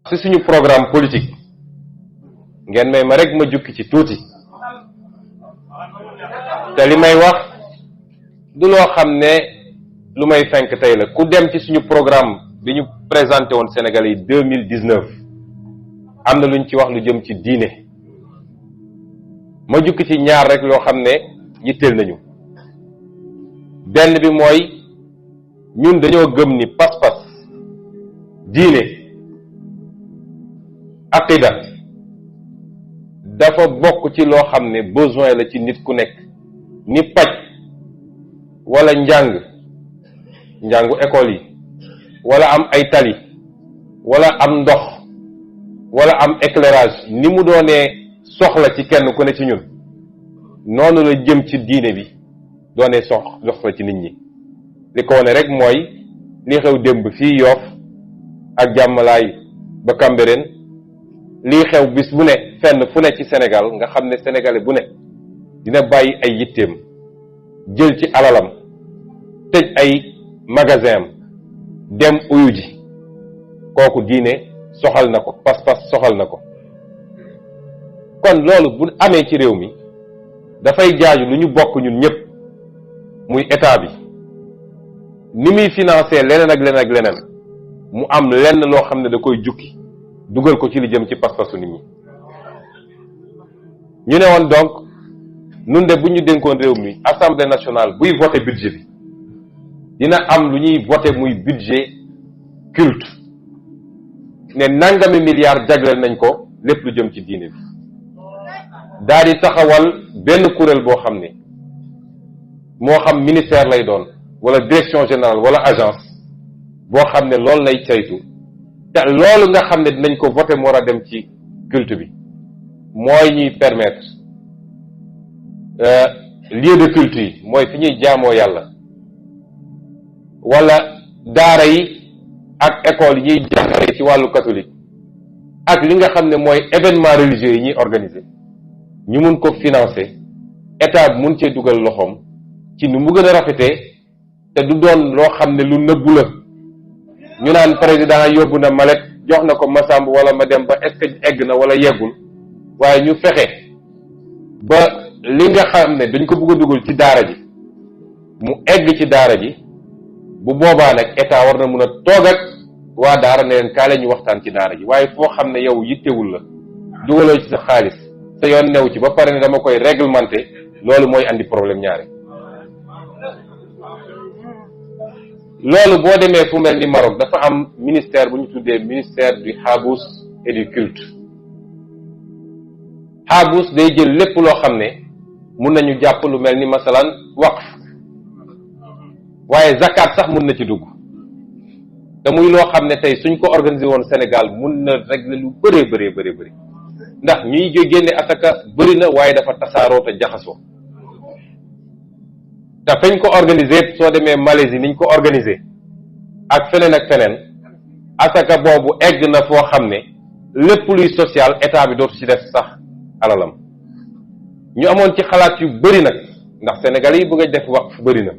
ci suñu programme politique ngeen may ma rek ma jukki ci tuuti te li may wax du loo xam ne lu may fenk tey la ku dem ci suñu programme bi ñu présenté woon Sénégalais yi 2019 am na lu ñu ci wax lu jëm ci diine ma jukki ci ñaar rek loo xam ne yitteel nañu. benn bi mooy ñun dañoo gëm ni pas-pas diine aqida dafa bokk ci loo xam ne besoin la ci nit ku nekk ni paj wala njàngu école yi wala am ay tali wala am ndox wala am éclairage ni mu doonee soxla ci kenn ku ne ci ñun noonu la jëm ci diine bi doonee soxla ci nit ñi li ko wone rek mooy li xew démb fii Yoff ak Jàmmalaay ba Cambérène lii xew bis bu ne fenn fu ne ci Sénégal nga xam ne sénégalais bu ne dina bàyyi ay yitteem jël ci alalam tëj ay magasin am dem uyu ji kooku diine soxal na ko pas-pas soxal na ko kon loolu bu amee ci réew mi dafay jaaju lu ñu bokk ñun ñëpp muy état bi ni muy financer leneen ak leneen ak leneen mu am lenn loo xam ne da koy jukki dugal ko ci li jëm ci pas-pasu nit ñi ñu ne woon donc nun de bu ñu dénkoon réew mi assemblée nationale buy voté budget bi dina am lu ñuy voté muy budget culte ne nangami milliards jagleel nañ ko lépp lu jëm ci diine bi daal di taxawal benn kuréel boo xam ne moo xam ministère lay doon wala direction générale wala agence boo xam ne loolu lay saytu te loolu nga xam ne dinañ ko voté mu war a dem ci culte bi mooy ñuy permettre lieu de culte yi mooy fi ñuy jaamoo yàlla wala daara yi ak école yi ñuy jàngale ci wàllu catholique ak li nga xam ne mooy événement religieux yi ñuy organiser ñu mun ko financer état bi mun cee dugal loxoom ci nu mu gën a rafetee te du doon loo xam ne lu nëbbu la ñu naan président yóbbu na malet jox na ko Masamba wala ma dem ba est-ce que egg na wala yeggul waaye ñu fexe ba li nga xam ne dañ ko bëgg a dugal ci daara ji mu egg ci daara ji bu boobaa nag état war na mun a toog ak waa daara ne leen kaale ñu waxtaan ci daara ji waaye foo xam ne yow yittewul la dugaloo ci sa xaalis sa yoon new ci ba pare ne dama koy réglementé loolu mooy andi problème ñaare. loolu boo demee fu mel ni Maroc dafa am ministère bu ñu tuddee ministère du habous et du culte habous day jël lépp loo xam ne mun nañu jàpp lu mel ni masalan waqf waaye zakat sax mun na ci dugg te muy loo xam ne tey suñ ko organisé woon Sénégal mun na régler lu bëree bëri ndax ñuy génne asaka bëri na waaye dafa tasaaroo te jaxasoo te fañ ko organisé soo demee Malaisie niñ ko organisé ak feneen asaka boobu egg na foo xam ne lépp luy social état bi dootu ci def sax alalam ñu amoon ci xalaat yu bëri nag ndax Sénégal yi bëgg a def waqf bëri na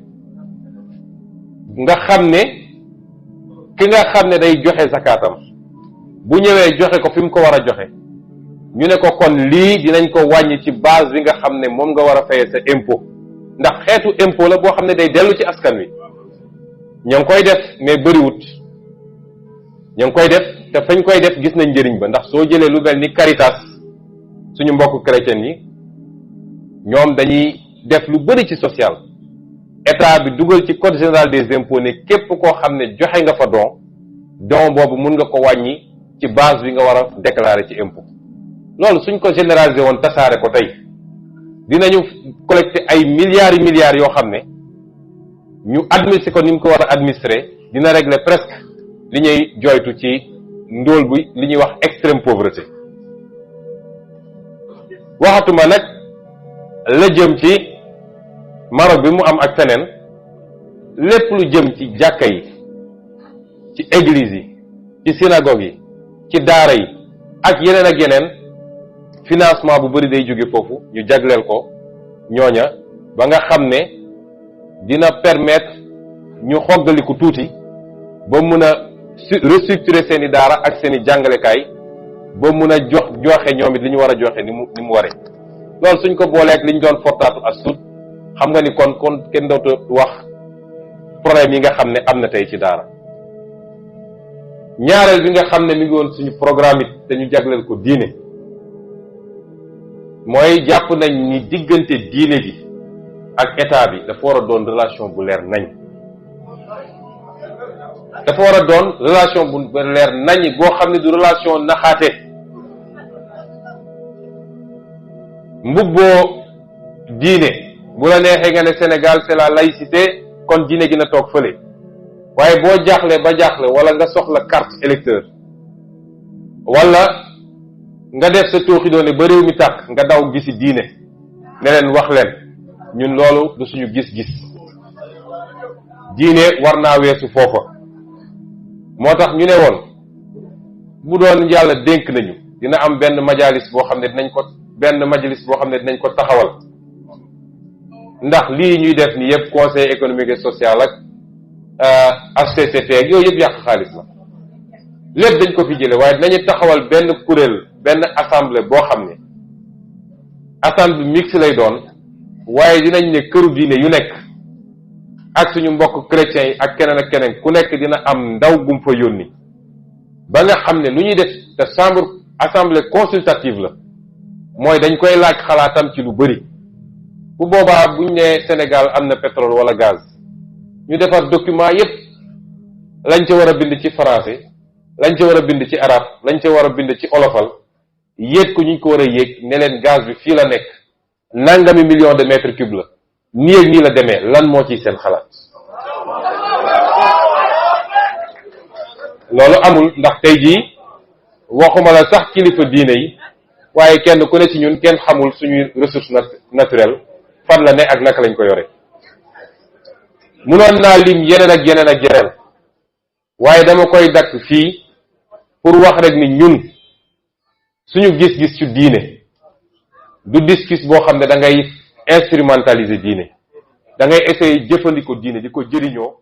nga xam ne ki nga xam ne day joxe zakaatam bu ñëwee joxe ko fi mu ko war a joxe ñu ne ko kon lii dinañ ko wàññi ci base bi nga xam ne moom nga war a fayee sa impôt ndax xeetu impôt la boo xam ne day dellu ci askan wi ñoo ngi koy def mais bëriwut ñoo ngi koy def te fañ koy def gis nañ njëriñ ba ndax soo jëlee lu mel ni Caritas suñu mbokk chrétien yi ñoom dañuy def lu bëri ci social état bi dugal ci code général des impôts ne képp koo xam ne joxe nga fa don boobu mun nga ko wàññi ci base bi nga war a déclarer ci impôt loolu suñ ko généraliser woon tasaare ko tey dinañu collecter ay milliards yoo xam ne ñu administrer ko ni mu ko war a administrer dina régler presque li ñuy joytu ci ndóol bi li ñuy wax extrême pauvreté waxatuma nag la jëm ci Maroc bi mu am ak feneen lépp lu jëm ci jàkka yi ci église yi ci synagogue yi ci daara yi ak yeneen financement bu bari day jóge foofu ñu jagleel ko ñooña ba nga xam ne dina permettre ñu xoggaliku tuuti ba mun a restructurer seeni daara ak seeni jàngalekaay ba mun a joxe ñoom it li ñu war a joxe ni mu waree loolu suñ ko booleeg li ñu doon fortaatu as tuut xam nga ni kon kenn dootu wax problème yi nga xam ne am na tey ci daara ñaareel bi nga xam ne mi ngi woon suñu programme it te ñu jagleel ko diine mooy jàpp nañ ni diggante diine bi ak état bi dafa war a doon relation bu leer nañ dafa war a doon relation bu leer nañ boo xam ne du relation naxaate mbubboo diine bu la neexee nga ne Sénégal c'est la laïcité kon diine gi na toog fële waaye boo jaaxle ba jaaxle wala nga soxla carte électeur wala nga def sa tooxi doone ba réew mi tàkk nga daw gisi diine ne leen wax leen ñun loolu du suñu gis-gis diine war naa weesu foofa moo tax ñu ne woon bu doon yàlla dénk nañu dina am benn majalis boo xam ne dinañ ko taxawal ndax lii ñuy def ni yëpp conseil économique et social ak HCCT ak yooyu yëpp yàq xaalis la lépp dañ ko fi jële waaye dinañu taxawal benn kuréel benn assemblée boo xam ne assemblée mixte lay doon waaye dinañ ne këru diine yu nekk ak suñu mbokk chrétiens yi ak keneen ku nekk dina am ndaw gum fa yónni ba nga xam ne lu ñuy def te assemblée consultative la mooy dañ koy laaj xalaatam ci lu bari bu boobaa buñ ne Sénégal am na pétrole wala gaz ñu defar document yépp lañ ca war a bind ci français lañ ca war a bind ci arabe lañ ca war a bind ci olofal yéeg ko ñu ko war a yéeg ne leen gaz bi fii la nekk nangami million de mètres cubes la nii ak nii la demee lan moo ciy seen xalaat loolu amul ndax tey jii waxuma la sax kilifa diine yi waaye kenn ku ne ci ñun kenn xamul suñuy ressource naturelle fan la ne ak naka lañ ko yore munoon naa lim yeneen ak yeneen waaye dama koy dakk fii pour wax rek ni ñun suñu gis-gis ci diine du discours boo xam ne da ngay instrumentaliser diine da ngay essayer jëfandikoo diine di ko jëriñoo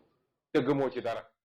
te gëmoo ci dara